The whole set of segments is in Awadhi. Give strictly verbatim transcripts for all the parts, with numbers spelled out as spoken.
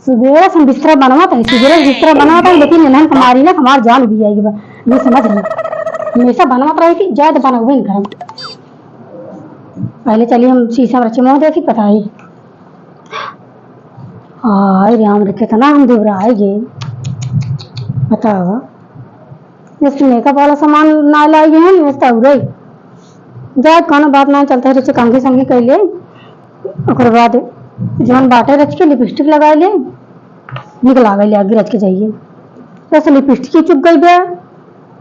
सुबेरे से हम बिस्तरा बनवत है, सुबेरे से बिस्तरा बनवत है, लेकिन इन्हन क मारी ना हमार जान उबी आइगी बा। ये समझ लो, हमेशा बनवत रहे कि जाए तो बनवे न करम। पहले चलिए हम शीशा में रचे मुँह देखी, पता ही। हाय राम रे, कितना हम दुबराए गे। बतावा, जैसे मेकअप वाला सामान ना लाई हैं, वैसे तो उड़े। जा, कोनो बात ना, चलते हैं, रचे कंघी संघी कर ले। ओकर बाद जौन बाटे रच के लिपस्टिक लगाए ले, निकला गई ले आगे रच के जाइए। बस लिपस्टिक ही चुप गई बे,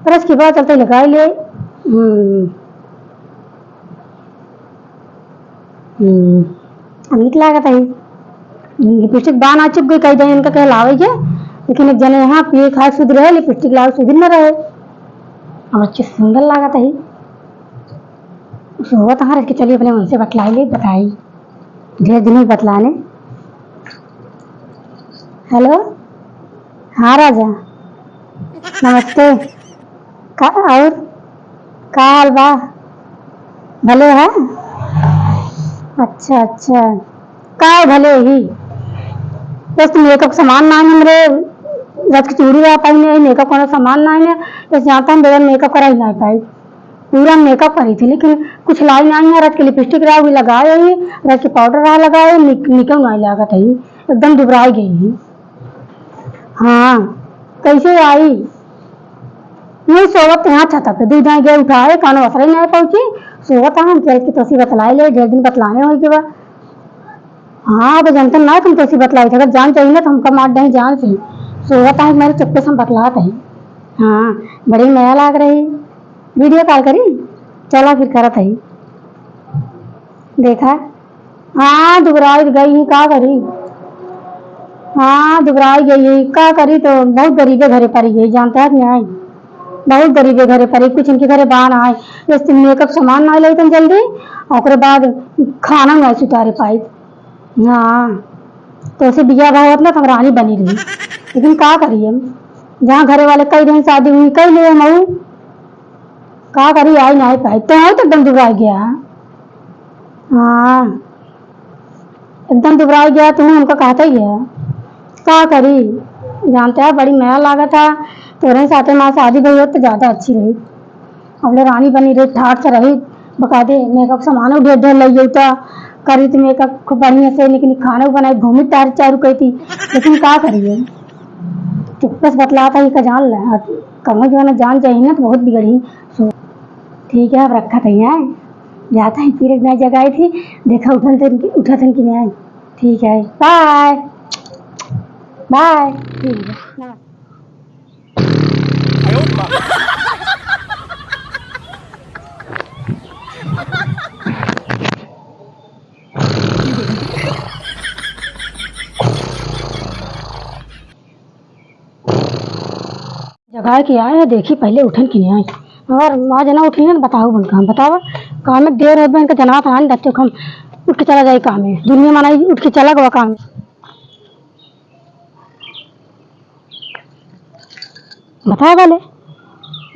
रच के बाद चलते लगाए ले। हम्म। हम्म, अब नीक लागत है। लिपस्टिक बा ना चुप गई, कई जने इनका कहे लावे के, लेकिन एक जने यहाँ पिए खाए सुध रहे, लिपस्टिक लावे सुध न रहे। अब अच्छे सुंदर लागत है। सोवत हाँ रच के, चलिए अपने उनसे बतलाई ले, बताई। ढेर दिन ही बतलाने। हेलो, हाँ राजा, नमस्ते। का और का हाल बा? भले है? अच्छा, अच्छा। का भले ही? बस मेकअप सामान ना है हमरे, रच के चूड़ी रहा पाई नहीं, मेकअप कोनो सामान ना है, बस जानता हम बगैर मेकअप करा ही ना पाई। पूरा मेकअप करी थी, लेकिन कुछ लाई ना है, रच के लिपस्टिक रहा हुई लगाए ही, रच के पाउडर रहा लगाए, निक-, निकल ना लागत है, एकदम दुबराई गई है। हाँ, कैसे आई? नहीं सोवत यहाँ छत पे, दू दाई गए उठाए, कानो असरे नहीं पहुँची, सोवत हम खेल के तोसी बतलाई ले, ढेर दिन बतलाने होई के बा। हाँ, अब जनतन ना तुम तोसी बतलाई थे, अगर जान चाहिए ना तो हमका मार दही जान से। सोवत है मेरे चुप्पे से हम बतलात है। हाँ, बड़ी मया लाग रही, वीडियो कॉल करी, चला फिर करत है। देखा, हाँ, दुबराई गई ही, का करी? हाँ, दुबराई गई ही, का करी? तो बहुत गरीबे घरे परी गई, जानता है कि नहीं? बहुत गरीबे घरे परी, कुछ इनके घरे बा ना है। जैसे मेकअप सामान ना लाई तुम जल्दी, ओकरे बाद खाना ना सुतारे पाई। हाँ, तो उसे बिया भावत ना, तो हम रानी बनी रही। लेकिन का करी हम? जहाँ घरे वाले कई दिन शादी हुई, कई ले हम आऊ। का करी, आई ना पाई। तो है तो एकदम दुबराई गया। हाँ, एकदम दुबराई गया, तू हमका कहता ही है, का करी? जानते हैं, बड़ी मया लागत है, तोरे साथे माँ शादी भई होत तो ज्यादा अच्छी रही। अब ले रानी बनी रही, ठाट से रही, बकायदे मेकअप सामानो ढेर ढेर लई गई, तो करी तो मेकअप खूब बढ़िया से, लेकिन खाना बनाई, घूमी तार चारू कही थी, लेकिन का करिए, चुप्पे से बतलाता ही का जान ले, अब कहूँ जो है ना, जान जाही ना तो बहुत बिगड़ी। सो, ठीक है, अब रखा था यहाँ। जाता है, फिर एक नई जगह आई थी, देखा उठन तन की, उठा तन की नहीं आई। ठीक है, बाय। बाय। ठीक है, नमस्ते। जगाए के आए हैं, देखी पहले उठन कि नहीं आई। अगर आज ना उठिन ना, बताओ बन काम, बतावा। काम में देर हो बहन का जनात आन, बच्चों को हम उठ के चला जाए काम में। दुनिया मनाई उठ के चला गवा काम में। बतावा ले,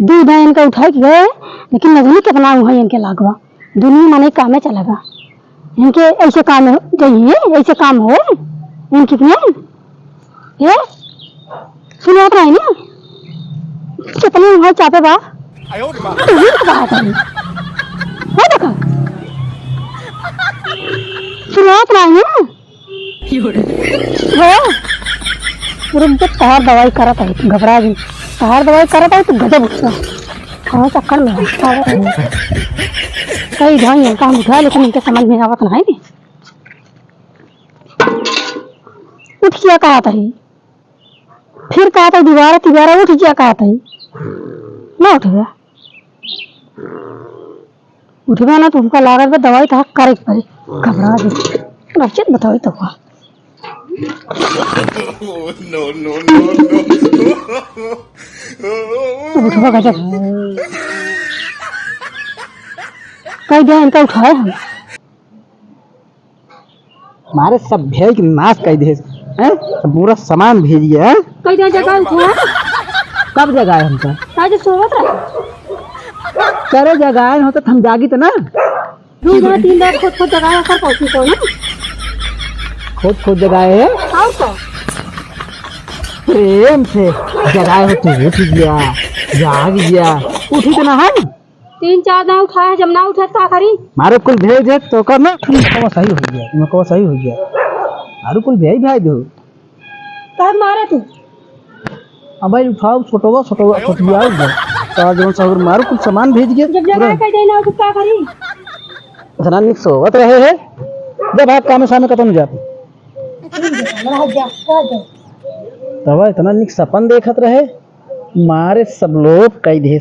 दूध है इनका उठाए के गए, लेकिन नजनी कितना हुआ इनके लागवा। दुनिया मनाई काम में चला गवा। इनके ऐसे काम हो, जइए, ऐसे काम हो, इनकी नहीं। ए, सुनत रही ना? कितने वहाँ चापे बा? आयो रे माँ। तू ही तो बात है। हो देखा? सुनत रही ना? हो? रुक जा, तहार दवाई करत है, घबरा गई। तहार दवाई करत है, तू गजब उठता। हाँ, चक्कर में है, पागल है। कई ढंग इनका हम उठा, लेकिन इनके समझ में आवत नहीं। उठ क्या कहत है? फिर कहत है, दोबारा, तिबारा उठ क्या कहत है? ना उठबे। उठबे ना तो हमका लागत बा दवाई तो करे के पड़ी। घबरा दे। रचित बताओ तो का। No, no, no, no। उठबा गजब। कई दे इनका उठाए हम। मारे सब भेज के नाश कर दे, हैं? सब पूरा सामान भेज गया, हैं? कई दे जगाए उठा। कब जगाए हमका? आज सोवत रहे। करे जगाए हो तो हम जागी तो ना। दू जगह, तीन जगह खोद खोद जगाए, आखिर पहुंची तो ना। खोद खोद जगाए है? और का? प्रेम से जगाए हो तो उठ गया, जाग गया, उठी तो ना है। तीन चार दाँव उठाए, जब ना उठे तो का करी? मारो कुल भेज दे तो कर ना, तुमको सही हो गया, तुमको सही हो गया। मारो कुल भेज भाई दो। तब मारे तू। अब भाई उठाओ, छोटवा, छोटवा, छोटवा हो गया। तो जौन सा अगर मारो कुल सामान भेज के जब जगह पूरा कह देना हो तो का करी? इतना निक सोवत रहे है, जब आप काम सामने खत्म हो जाते। रह जा, रह जा। तब इतना निक सपन देखत रहे, मारे सब लोग कह दे।